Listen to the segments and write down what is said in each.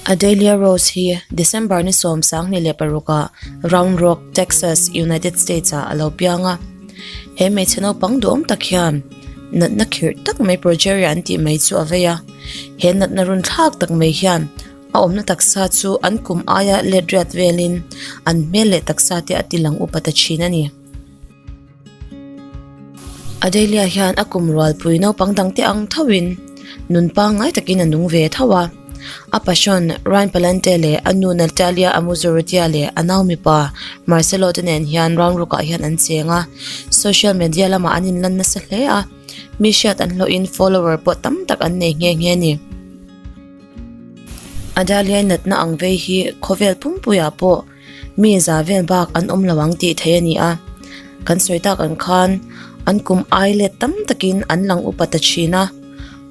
Adalia Rose hi December ni 26 ah Round Rock, Texas, United States ah a lo piang a. He hmeichhe naupang duhawm tak hian natna khirh tak mai progeria an tih mai chu a vei a. He natna runthlak tak mai hian a awmna taksa chu an kum aia let riat velin an hmel leh taksa te a tilang upa ta thin a ni. Adelia hian a kum rualpui naupang dangte ang thoin nun pangngai takin a nung ve tho a. A passion Ryan Palante leh a nu Natalia Amuzurrutia leh a nau mipa Marcelo te nen hian round rukah hian an cheng a, social media lamah an inlan nasa hle a, mi hriat an hlawhin follower pawh tam tak an nei nghe nghe a ni. Adalia natna ang vei hi khawvel pumpuiah pawh mi za vel bak an awm lo ang tih theih a ni a, kan sawi tak ang khan an kum ai let tam takin an lang upa ta thin a,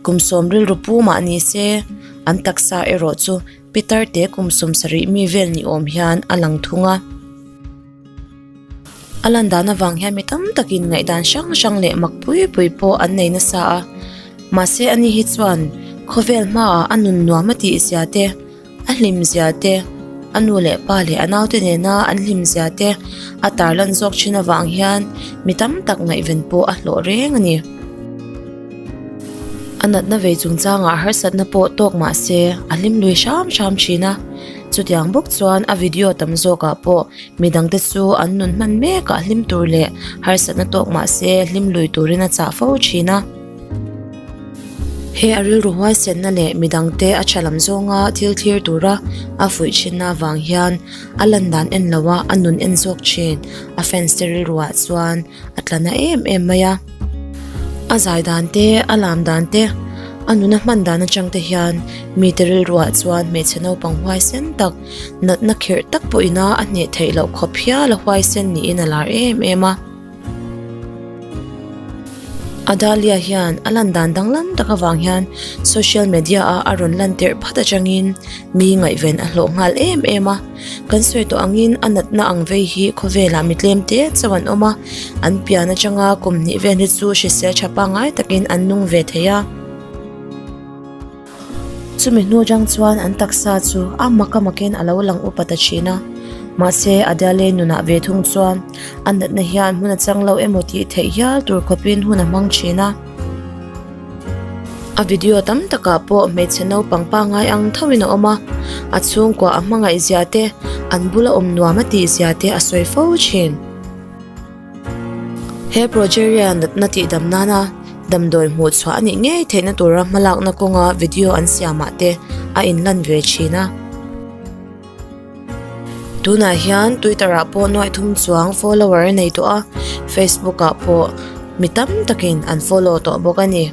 kum sawm rilru pu mah ni se an taksa erawh chu pitar te kum 70 mi vel ni awm hian a lang thung a. A lan dan avang hian mi tam takin ngaihdan hrang hrang leh mak pui pui pawh an nei nasa a, mahse ani hi chuan khawvel hmaah a nun nuam a tih zia te, a hlim zia te, a nu leh pa leh a naute nena an hlim zia te a tarlan zawk thin avang hian mi tam tak ngaihven pawh a hlawh reng a ni. A natna vei chungchangah harsatna pawh tawk mah se a hlim lui hram hram thin a, chutiang bawk chuan a video tam zawkah pawh Midangte chu an nun hman mekah hlim tur leh harsatna tawk mah se hlim lui turin a chah fo thin a. He a rilru huaisenna leh midangte a tha lam zawnga thil thlir tura a fuih thinna avang hian a lan dan en loha a nun en zawk thin. A fans te rilruah chuan a tla na em em mai a. A zai dan te, a lam dan te, a nuna hman dan atang te hian mite rilruah chuan hmeichhe naupang huaisen tak, natna khirh tak pawhin a a hneh theih loh khawp hial a huaisen niin a lar em em a. Adalia hian a lan dan danglam tak avang hian social media a a rawn lan tirh phat atangin mi ngaihven a hlawh nghal em em a. Kan sawi tawh angin a natna ang vei hi khawvelah mi tlem te chauh an awm a, an pian atanga kum hnih vel hi chu hrisel tha pangngai takin an nung ve thei a. Chumi hnu atang chuan an taksa chu a mak a makin a lo lang upa ta thin a, mahse Adele nunah ve thung chuan a natna hian hmun a chang lo emaw tih theih hial tur khawpin hun a hmang thin a. A video tam takah pawh hmeichhe naupang pangngai ang thoin a awm a, a chhungkua a hmangaih zia te, an bula awm nuam a tih zia te a sawi fo thin. He progeria natna tihdam nana damdawi hmuh chhuah a nih ngei theihna tura hmalakna kawnga video an siamah te a inlan ve thin a. Tunah hian Twitter ah pawh nuaih thum chuang follower a nei tawh a, Facebook ah pawh mi tam takin an follow tawh bawk a ni.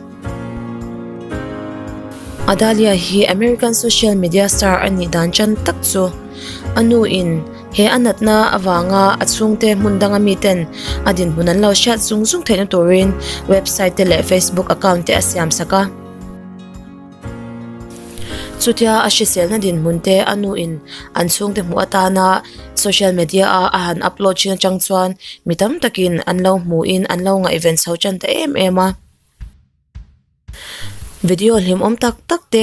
Adalia hi American social media star a nih dan chan tak chu a nu in he a natna avanga a chhungte hmun danga miten a dinhmun an lo hriat zung zung theihna turin website te leh Facebook account te a siam sak a. Chutia a hriselna dinhmun te a nu in an chhungte hmuh atana social media a a han upload thin atang chuan mi tam takin an lo hmuhin an lo ngaihven chho tan ta em em a. Video hlimawm tak tak te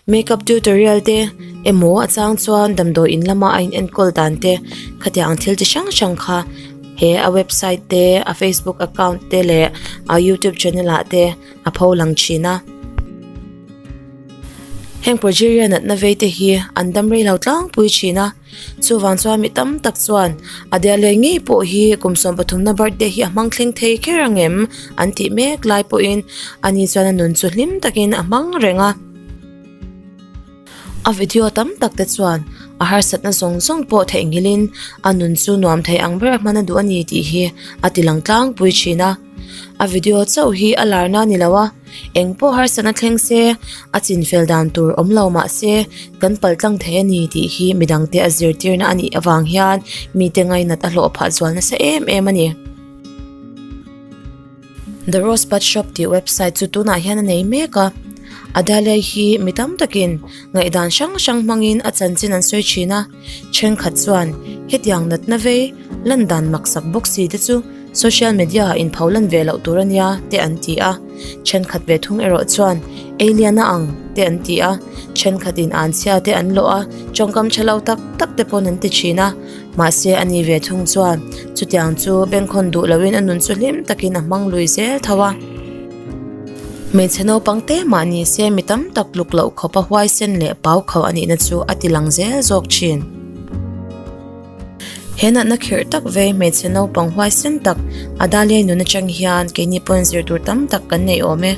makeup tutorial te emaw a chang chuan damdawi in lama a in enkawl dan te khatiang ang thil chi hrang hrang kha he a website te a facebook account te leh a youtube channel ah te a pho lang thin a. Heng progeria natna vei te hi an dam rei lo tlangpui thin a, chuvang chuan mi tam tak chuan a dial leh ngei pawh hi kum 13 na birthday hi a hmang thleng thei kher ang em an tih mek lai pawhin ani chuan a nun chu hlim takin a hmang reng a. A video tam tak te chuan a harsatna zawng zawng pawh theihnghilhin a nun chu nuam thei ang ber a hman a duh a ni tih hi a ti lang tlangpui thin a. A video chauh hi a larna a ni lo a, eng pawh harsatna thleng se a chinfel dan tur awm lo mah se kan paltlang thei a ni tih hi midangte a zirtirna a nih avang hian mite ngainat a hlawh phah zual nasa em em a ni. The Rosebud Shop tih website chu tunah hian a nei mek a, Adalia hi mi tam takin ngaihdan hrang hrang hmangin a chanchin an sawi thin a, thenkhat chuan hetiang natna vei lan dan maksak bawk si te chu social media ah inpho lan ve loh tur a nia te an ti a. Thenkhat ve thung erawh chuan Alien a ang te an ti a, thenkhatin anchhia te an lawh a, tawngkam tha lo tak tak te pawn an ti thin a. Mahse a ni ve thung chuan chutiang chu bengkhawn duh loin a nun chu hlim takin a hmang lui zel tho a. Hmeichhe naupang te mah ni se mi tam tak tluk loh khawpa huaisen leh pau khauh a nihna chu a ti lang zel zawk thin. He natna khirh tak vei hmeichhe naupang huaisen tak Adalia nun atang hian keini pawn zir tur tam tak kan nei awm e.